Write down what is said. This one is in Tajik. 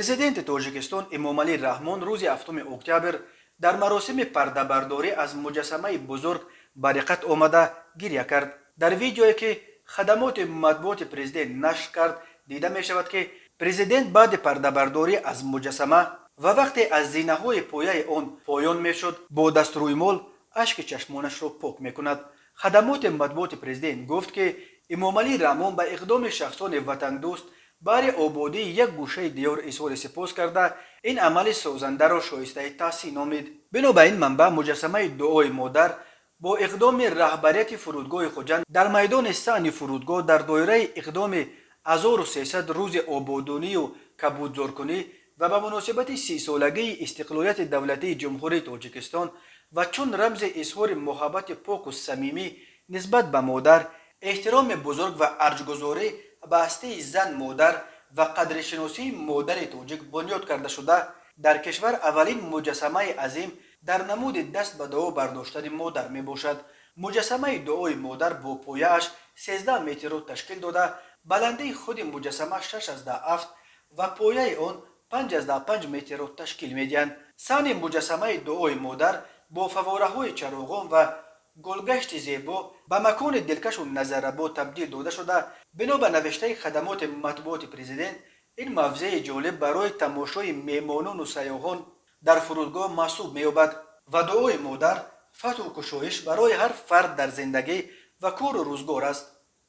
Президенти Тоҷикистон Эмомалӣ Раҳмон рӯзи 7 октябр дар маросими пардабардорӣ аз муҷассамаи бузург ба диққат омада, гиря кард. Дар видеое, ки хадамоти матбуоти президент нашр кард, дида мешавад, ки президент баъди пардабардорӣ аз муҷассама ва вақте аз зинаҳои пояи он поён мешуд, бо дастрӯймол ашки чашмонашро пок мекунад. Хадамоти матбуоти президент гуфт, ки Эмомалӣ Раҳмон ба иқдоми шахсони ватандӯст баҳри ободии як гӯшаи диёр изҳори сипос карда, ин амали созандаро шоистаи таҳсин номид. Бино ба ин манбаъ, муҷассамаи Дуои модар бо иқдоми раҳбарияти фурудгоҳи Хуҷанд дар майдони саҳни фурудгоҳ дар доираи иқдоми 1300 рӯзи ободонию кабудзоркунӣ ва ба муносибати 30-солагии истиқлолияти давлатии Ҷумҳурии Тоҷикистон ва чун рамзи изҳори муҳаббати поку самимӣ нисбат ба модар, эҳтироми бузург ва арҷгузорӣ ба ҳастии зан, модар ва қадршиносии модари тоҷик бунёд карда шуда, дар кишвар аввалин муҷассамаи азим дар намуди даст ба дуо бардоштани модар мебошад. Муҷассамаи Дуои модар бо пояаш 13 метрро ташкил дода, баландии худи муҷассама 6,7 ва пояи он 5,5 метрро ташкил медиҳанд. Саҳни муҷассамаи Дуои модар бо фаввораҳои чароғон ва гулгашти зебо ба макони дилкашу назаррабо табдил дода шуда. Бино ба навиштаи хадамоти матбуоти президент, ин мавзеи ҷолиб барои тамошои меҳмонону сайёҳон дар фурудгоҳ маҳсуб меёбад ва дуои модар фатҳу кушоиш барои ҳар фард дар зиндагӣ ва кору рӯзгор аст.